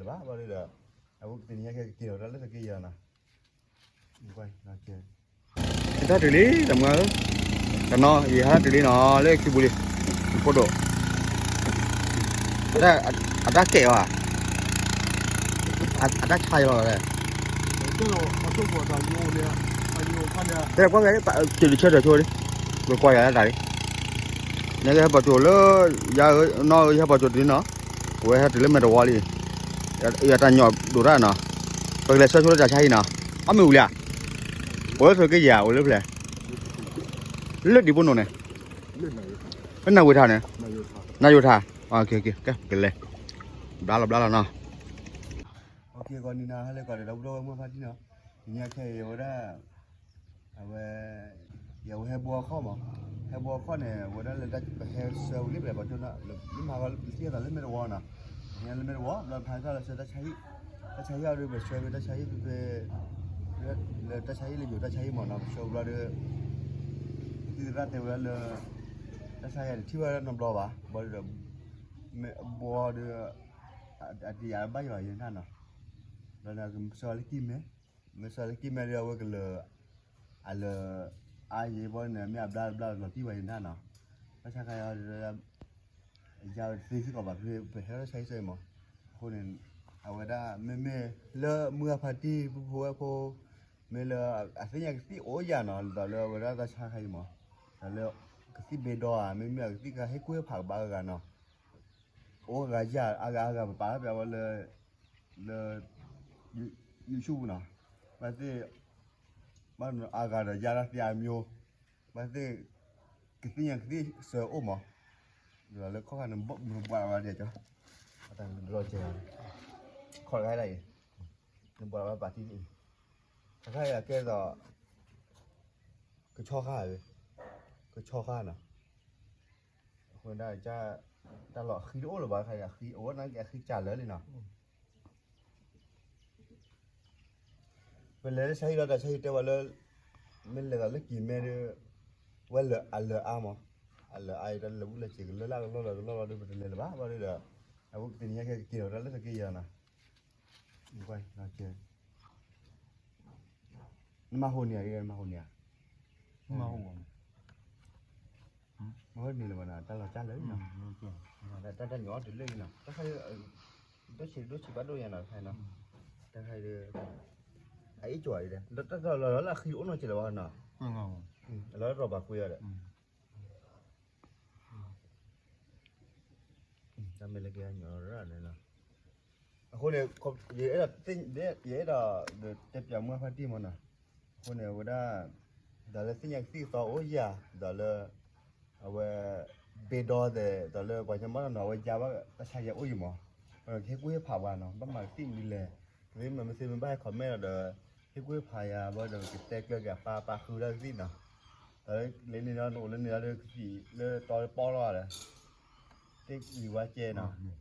ဘၣ်ဘၣ်ဒီး အဝဲတနံၤညါကဲက့ၤလီၤတၢ်လၢသက့ယၤနီၤ, တၢ်တုၤလံ တမုၢ်ဧၢ, တနီၤ ယဟဲတၢ်တုၤလံနီၤ လၢခံပူၤလံ, ဖိဒိၣ်, အတၢ်ကဲးအီၤ, အတၢ်ဆါယလီၤလဲၣ်, တဲကွၢ်ကဲ ကၠိတဆၢတၢ်ဆိလံ, ပကွၢ်ယၤလၢတၢ်လံ, နကဟဲပီၤကၠိလၢ ယၤဧၢ နီၢ်ဧၢ ယဟဲပီၤကၠိတုၤနီၤ, ဝဲဟဲတုၤလၢမဲာ်တဝီလံ, ယတၢ်ညီၣ်ဒိၣ်တၢ်နီၤ, ပကလဲၤဆှၢဆိလၢတၢ်ဆါဟံၣ်နီၤ, အီၣ်မ့ၢ်ဝံၤလံဧါ, အိၣ်လၢသက့ယၤ အိၣ်လၢဖျဲၣ်, လၢဒံးဘိနိန့ၣ်, လၢနၢ်ဝ့ထါန့ၣ်, နၢ်ယိၤထါ, ကဲ ကလဲၤ, ဘျါလီၤဘျါလီၤနီၤ, ကီနံၤနၤဟဲလၢကီးဒီး ဒီပုၢ်ဒီဝဲၢ်မုၢ်ဖါတံၢ်နီၤ, နံၤညါခဲအံၤဝဲဒၣ် အဝဲ ယဝဲဟဲဘှီအခီၣ်မး, ဟဲဘှီအခီၣ်န့ၣ် ဝဲဒၣ်လၢတၢ်ပဟဲဆှၢဝံၤလံ ပလဲၤပီၤကၠိနီၤ, လၢမၤဂီၤလၢသံအသးလၢမဲာ်တဝီနီၤ, လၢမဲာ်တဝီ ဘျီဖးထီၣ်လၢဆှၢတၢ်ဆါဟံၣ်, တၢ်ဆါဟံၣ်အီၤဒီး ပဆှၢဖဲတၢ်ဆါဟံၣ်ဖဲဖဲ လၢတၢ်ဆါဟံၣ်လၢယိၤတၢ်ဆါဟံၣ်မးနီၤ, ပဆှၢဘျီဒီး သံသရၣ်တဲဝဲဒၣ်လၢ တၢ်ဆါဟံၣ်တထံၣ်ဝဲဒၣ်နီတဘျီဘၣ်, ဘျီဒီး မ့ၢ်ဘှီဒီး အတယၤဘၣ်ယွၤယဲၢ်နၢ်နီၤ, ဘျီန့ၣ် ကမၤစၢၤလၢကံၢ်မဲ မ့ၢ်စၢၤလၢကံၢ်မဲဒီး အဝဲကလၢာ် အလၢာ်အါယံၤဘၣ်န့ၣ် မ့ၢ်အဘျါတဘျါလီၤတံၢ်ဘၣ်ယဲၢ်နၢ်နီၤ, ဘၣ်ဆၣ်ခါအံၤ ယၤသ့စ့ၢ်ကီးဘၣ် ဖဲဟဲထီၣ်ဆါဟံၣ်ဆၢအံၤမး, အဃိန့ၣ် အဝဲဒၣ်မ့မ့ၢ်လၢမုၢ်ဂၤဖါတံၢ် ပုၢ်ဖိဝဲၢ်ဖိ မ့ၢ်လၢအသ့ၣ်ညါကသံၣ်အိၣ်ယၤနီၤ ဒ်သိးလၢအဝဲဒၣ်တၢ်ဆါခါအံၤမး, ဒ်သိးလၢကသံၣ်ဘ့ဒီဧါ မ့မ့ၢ်အကသံၣ်ကဟ့ၣ်ကူၣ်ဟ့ၣ်ဖးကဘၣ်အဂၤနီၤ, အိၣ်ဂၤယၤအဂၤအဂၤ ပပာ်ဖျါဝဲလၢ လၢ YouTube နီၤ, ဘၣ်သ့ၣ် ဘၣ်အဂၤဒီးယၤတၢ်သ့အမျိုး, ဘၣ်သ့ၣ် ကသ့ၣ်ညါကသ့ၣ်စၢၤအိၣ်မး, ဒီးလၢခီၣ်ခါန့ၣ် နဘှါဝဲဒ်ကီး, အတၢ်လီၤကဲၤ, ခီၣ်တခါဒၣ်အံၤ, နဘှါဝဲပာ်တံၢ်န့ၣ်, တခါအံၤအကဲသိး ကဆီဃါ, ကဆီဃါနီၤ, အဃိဒၣ် တၢ်လီၢ်အဃံတအိၣ်လၢၤဘၣ်, အဃံအိၣ်နာ်က့ အဃံစှၤလၢာ်လံနီၤ, ပလဲၤလၢဆါဟံၣ်လီၤတၢ်ဆါဟံၣ်တဲဝဲလၢ မ့ၢ်လဲၤသးလၢကံၢ်မဲဒီး ဝဲလၢအလၢအါမး, အလၢအါအံၤ တၢ်လၢာ်ဘူၣ်လၢာ်စ့ၤကလၢလၢကလီၢ်လၢကလီၢ်လီၤဒီး ပတလဲၤလၢၤဘၣ်ဘၣ်ဒီး, အဝဲတနံၤညါခဲကက့ၤလီၤတၢ်လၢသက့ယၤနီၤ, နမၤဟိန့ၣ်ဧါ, နမၤဟိန့ၣ်ဧါ, မၤဟိန့ၣ်လၢၤဘၣ်နီၤ, တၢ်လီၤကၢ်လၢာ်နီၤ, တၢ်တၢ်ညီအီၤတုၤလၢာ်နီၤ, တၢ်ခါ ဒိၣ်ဆံးဒိၣ်ဆံးဘၣ်ဒိၣ်ညါနီၤ, တၢ်ခါဒီး အအ့ၣ်ကၠီၤအံၤဒီး တၢ်လီၤလၢအဃံအိၣ်နီၢ်က့လၢၤဘၣ်နီၤ, အလီၤလၢရီၣ်ဘၣ်ကွံာ်အီၤဒီး တၢ်မ့ၢ်လၢကညီရၢ်န့ၣ်လီၤ, အဃိန့ၣ် ယအဲၣ်ဒိး ယအဲၣ်ဒိးတဲပၠးမုၢ်ဖါတံၢ်မးနီၤ, အဃိန့ၣ် အဝဲဒၣ် ဒ်လၢသ့ၣ်ညါကသံၣ်ကသီအိၣ်ယၤ ဒ်လၢ အဝဲ ဘ့ဒီသဲး ဒ်လၢပှၤကညီမ့ၢ်နီၤ အဝဲယါဘၣ်တၢ်ဆါယဲၢ်အိၣ်ယံၤမး, ကဟ့ၣ်ကူၣ်ဟ့ၣ်ဖးပှၤနီၤ ဘၣ်မၤကသံၣ်မနုၤလဲၣ်, မ့မ့ၢ်မ့ၢ်ဘၣ်ဟဲ comment ဒီး ဟ့ၣ်ကူၣ်ဟ့ၣ်ဖးယၤဘၣ်ဒီး ကတဲကျၢၤက့ၤအပၢ်ပၢ်ဃုာ်ဒၣ်ကသံၣ်နီၤ, လၢန့ၣ်ဒီး နအိၣ်လၢန့ၣ်ဒီး ကသံၣ်လၢတီလၢပီလီၤဒီး တ့ၢ်လံၤဝါကဲနီၤ,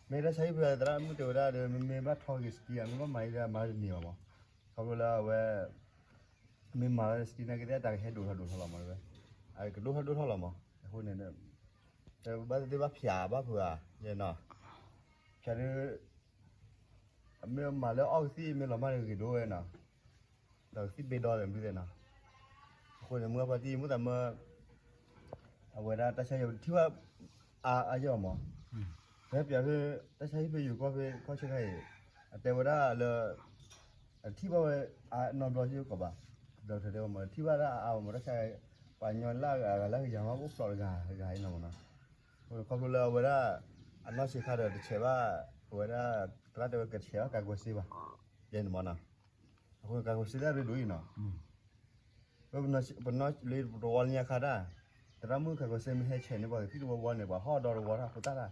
မ့ၢ်တၢ်ဆါဟံၣ်ဖဲ သရၣ်မုၣ်တဲဝဲဒၣ်ဒီး မ့မ့ၢ်ဘၣ်ထီက့ၤ ski မ့ၢ်ဘၣ်မၤအံၤဒီးမၤတန့ၢ်ဘၣ်မး, ခီဖျိလၢအဝဲ မ့ၢ်မၤဝဲ ski နာ်က့သ့ၣ် အတၢ်ကဟဲဒိၣ်ထီၣ်ဒိၣ်ထီၣ်လီၤမး, အကဒိၣ်ထီၣ်ဒိၣ်ထီၣ်လီၤမး, အဃိန့ၣ် ဘၣ်သ့ၣ်သ့ၣ်ဘၣ်ဖျါဘၣ်ဖုးဧါ, နီၤ, ဖျါဒီး အမ့ၢ်မၤလၢအီၣ်ကသံၣ်မ့ၢ်လီၤမၢ်ဒီးဂ့ၤဒိဝဲနီၤ, ဒီးကသံၣ်ဘ့ဒီသဲးမနုၤသ့ၣ်နီၤ, အဃိန့ၣ် မုၢ်ဖါတံၢ်မုၢ်သးမၢ အဝဲဒၣ်တၢ်ဆါယဲၢ်ထံၣ်ဘၣ် အါယဲၢ်မး, ဖဲပၠးဖဲ တၢ်ဆါဟံၣ်ဖဲယိၤကီၢ်ဖဲခီၣ်ဆၢခါအံၤ အတဲဝဲဒၣ်လၢ အထံၣ်ဘၣ်ဝဲ အနီတဘျီစ့ၢ်ကီးဘၣ်, ဒီးတဲဝဲမး ထံၣ်ဘၣ်ဒၣ်အါအါမး တၢ်ဆါ ပှၤကညီလၢအဂၤလၢအဂၤမး အိၣ်ဖျိးတဂၤတဂၤအံၤနီၤမးနီၤ, ခီဖျိလၢအဝဲဒၣ် အနီၢ်ဆံးခါဒီးတဆဲးဘၣ် အဝဲဒၣ် သရၣ်တဲဝဲကဆဲးဘၣ် ကာကွယ်ဆေး ဘၣ် ယဲန့ၣ်မးနီၤ, အဃိ ကာကွယ်ဆေး သရၣ်ရ့ဒိၣ်အံၤနီၤ ပနီၢ်လၢပတဝီလၢညါခါတၢ်, သရၣ်မုၣ် ကာကွယ်ဆေး မ့ၢ်ဟဲဆဲးန့ၢ်ပှၤကသံၣ်တဝီဝီန့ၣ် ပှၤဟီၣ်ဒီတဝီတၢ်ဖိသၣ်တၢ်,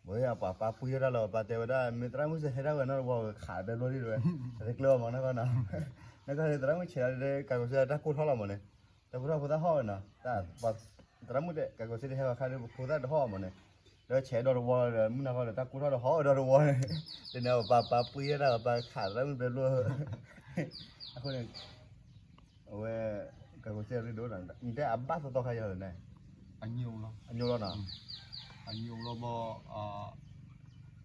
ဝဲပှၤပၢ်ပှ့ၤထီၣ်တၢ်လီၤ ပၢ်တဲဝဲဒၣ် မ့ၢ်သရၣ်မုၣ်စ့ၢ်ဟဲဒၣ်ဝဲနီတဝီ ခးပဲဘျီဒ်ဝဲ, တကျၢၤဘၣ်မးနီၢ်ကီၢ်နီၤ, နီၢ်ကီၢ်န့ၣ် သရၣ်မုၣ်ဆဲးဒၣ် ကာကွယ်ဆေး တၢ်ကိၢ်ထီၣ်လီၤမးန့ၣ်, တၢ်ကိၢ်ထီၣ်ဖိသၣ်ဟီၣ်ဝဲနီၤ, သရၣ်မုၣ်တဲ ကာကွယ်ဆေး ဟဲဝဲခါဒီး ပဖိသၣ်တဟီၣ်မးန့ၣ်, ဒီးဆဲးဒီတဝီဒီး မုၢ်နၤခီဒီး တၢ်ကိၢ်ထီၣ်ဒီးဟီၣ်ဒီတဝီန့ၣ်, တန့ၣ် ပၢ်ပၢ်ပှ့ၤထီၣ်တၢ် ပၢ်ခးသရၣ်မုၣ်ပဲဘျီ အဃိန့ၣ် အဝဲ ကာကွယ်ဆေး ရ့ဒိၣ်နီၤ, နတဲအဘၣ်သီသီခါယၤလီၤန့ၣ်, အညိၣ်လီၤ, အညိၣ်လီၤနီၤ, အညိၣ်လီၤဘီ,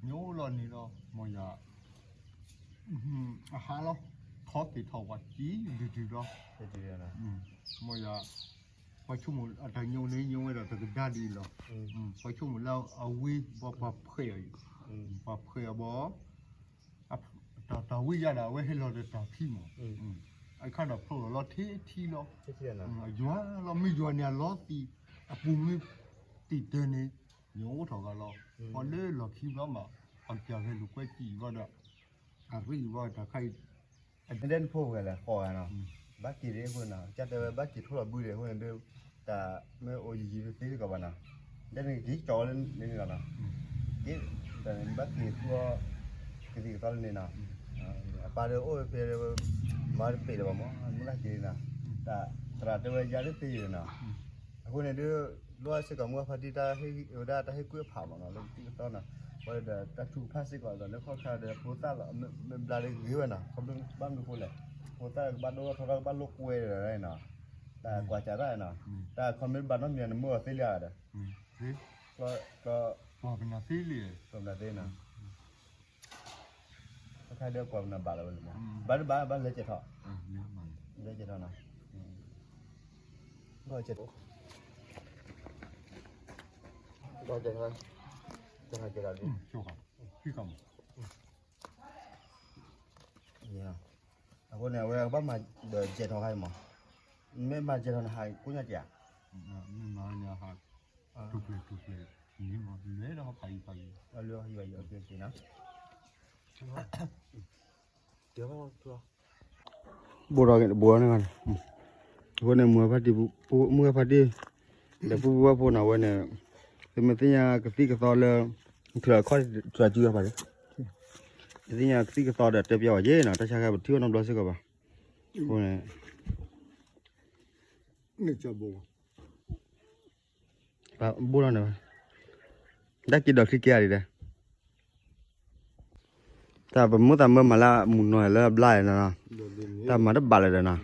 ညိလီၤန့ၣ်လီၤ မ်ယၤ အဟါလီၤ ထီက့ၤထီၣ်ဝဲကံဒုဒုလီၤ မ်ယၤ ပှၤဆိကမိၣ်အတၢ်ညိန့ၣ်ညိဝဲဒၣ်တကဒါဒ်အံၤလီၤ ပှၤဆိကမိၣ်လၢအဝ့ၢ်ဘၣ်ပှၤဖှဲးအီၤအံၤ ပှၤဖှဲးအီၤဘၣ် တၢ်ဝံယၤဒၣ် အဝဲဟဲလီၤဒီးတၢ်ခံမး အခါဒီးဖျိလီၤလီၤထံထံလီၤ ယွၤလီၤ မ့ၢ်ယွၤန့ၣ်အလီၤသံး အပူၤမ့ၢ်တံာ်တၢ်န့ၣ် ညိအိၣ်ထီၣ်ဂၤလီၤ ပှၤလၢလီၢ်ခံဘျီမး အကစၢ်ဂဲၤလိာ်ကွဲစံးဘၣ်ဒီး အရ့ဘၣ်တၢ်ခါအံၤ ဒဲနဖိဝဲလဲၣ်ဃီဂၤနီၤ ဘၣ်က့ၤဒ်အဃိနီၤ ကတဲဝဲဘၣ်က့ၤထိၣ်လီၤဘုဒ်အဃိန့ၣ်ဒုး တၢ်မ့ၢ်အိၣ်ယံာ်ယံာ်သ့စ့ၢ်ကီးဘၣ်နီၤ ဒဲန့ၣ်က့ၤကၠီလၢန့ၣ်လီၤနီၤ က့ၤ တၢ်န့ၣ်ဘၣ်က့ၤသူအီၤ ကသံၣ်ကသီလၢန့ၣ်နီၤ အပၢ်ဒီးအိၣ်ဖဲ မၤတပ့ၤလၢၤဘၣ်မး မုၢ်လၢ်က့ၤနီၤ တၢ်သရၣ်တဲဝဲယါလၢသ့ယဲၢ်နီၤ အဃိန့ၣ်ဒုး လိၣ်စ့ၢ်ကီးမုၢ်ဖါတံၢ်တၢ်ဟ့ၣ်ဝဲဒၣ်တၢ်ဟ့ၣ်ကူၣ်ဖးမးနီၤ လၢကသံၣ်ကသီနီၤ ဝဲဒီးတၢ်ထုကဖၣ်စ့ၢ်ကီးဒီးလၢခီၣ်ခါဒီးဖိသၣ်လီၤ မ့ၢ်ဘျါလၢဂ့ၤဝဲနီၤ ခီဖျိဘၣ်မနုၤဃိလဲၣ် ဖိသၣ်ကဘၣ်ဒိထီၣ်ထီၣ်ကဘၣ်လိာ်ကွဲဒီးနီၤ တၢ်ကွၢ်စးတၢ်နီၤ တၢ်ခီမ့ၢ်ဘၣ်နီတမံၤန့ၣ် မ့ၢ်အီၤသ့လံဧါဒီး ပှၤပနၢ်သ့လံ ပှၤပနၢ်သ့နီၤ အခါဒီးကွၢ်ပနၢ်ဘၣ်လီၤဝဲလၢမး ဘၣ်တဘၣ် ဘၣ်လဲၤကဲထီၣ် လဲၤကဲထီၣ်နီၤ ဘၣ်ကဲထီၣ် ဘၣ်ကဲထီၣ် ကဲထီၣ် ကဲထီၣ်လံ အဃိန့ၣ် အဝဲကဘၣ်မၤဒီးကဲထီၣ်ခါအံၤမး မ့ၢ်မၤကဲထီၣ်န့ၣ် ဟးကိးညါကဲဧါ မ့ၢ်မၤန့ၣ် ဟးထူၣ်ဖျဲးထူၣ်ဖျဲး န့ၣ်မး လဲၤဒီးဟီၣ်ဖးယံၤဖးယံၤ အလၢဟီၣ်ဖးယံၤဖးယံၤ ကဲကဲနီၤ ဘိးထီၣ်က့ၤတဘိးန့ၣ် အဃိန့ၣ် မုၢ်ဖါတံၢ် မုၢ်ဖါတံၢ် ဒီးပုၢ်ဖိဝဲၢ်ဖိန့ၣ် အဝဲန့ၣ် သုမ့ၢ်သ့ၣ်ညါကသံၣ်ကသီလၢ ထုးအခီၣ်ထုးအစုအဖးန့ၣ် သုသ့ၣ်ညါကသံၣ်ကသီဒီးတဲပျီဝဲယဲနီၤ တၢ်ဆါခါပထံၣ်ဝဲနီတဘျီစ့ၢ်ကီးဘၣ် အဃိန့ၣ် ဘိးထီၣ်န့ၣ် တၢ်က့ၤဒီးချံကဲဧါဒ်လဲၣ် တၢ်ပမုၢ်သးမၢမၤလၢအမုၢ်နီၢ်လၢအဘျါနီၤ တၢ်မၤတဘၣ်လၢၤဒီးနီၤ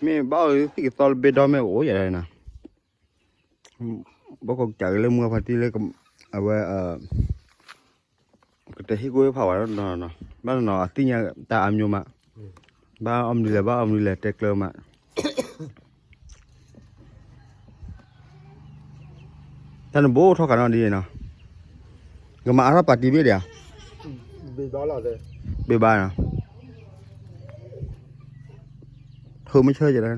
မ့ၢ်ဘၣ်အီၤသံၣ်ကသီလၢဘ့ဒီမ့ၢ်အိၣ်ယၤနီၤ ဘၣ်ကီးကးက့ၤလၢမုၢ်ဖါတံၢ်လၢ အဝဲ ကတဟ့ၣ်ကူၣ်ဟ့ၣ်ဖးဝဲနီၤ ဘၣ်နီၤ အသ့ၣ်ညါတၢ်အါမးမး ဘၣ်အီၣ်မနုၤလဲၣ် ဘၣ်အီၣ်မနုၤလဲၣ် တဲကျၢၤမး တၢ်နဘိထီၣ်ခါနီၤဒ်နီၤ ကမၤအါထီၣ်ပာ်တံၢ်ဘ့ၣ်ဒံးဧါ ဘ့ၣ်ဘၣ်နီၤ ထိမ့ၢ်ဆၢကဲဒၣ်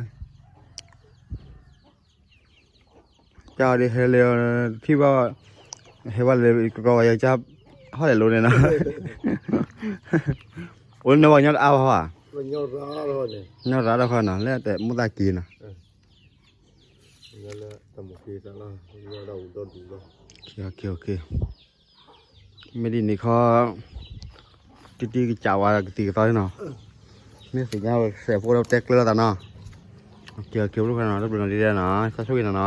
ကၢ်ဒ်ဟဲလၢ ထံၣ်ဘၣ် ဟဲဘၣ်လၢကကီဝဲယကၢ် ဟီၣ်လဲၣ်လိန့ၣ်နီၤ အိၣ်လၢနဝဲညီတအါဘၣ်ဧါ ညီရၤဒီးဃီနီၤ လၢတဲမုၢ်သးက့ၤနီၤ မ့ၢ်ဒ်န့ၣ်ခီ တံၢ်တံၢ်ကစးဝဲကသံၣ်ကသီနီၤ မ့ၢ်သ့ၣ်ညါဝဲစဲးဖိဒီးတဲကျၢၤလိာ်သးနီၤ က့ၤက့ၤဘျုးခါနီၤ တဘျုးနီၤဒ်လဲၣ်နီၤ ကဆိၣ်ဂ့ၤနီၤနီၤ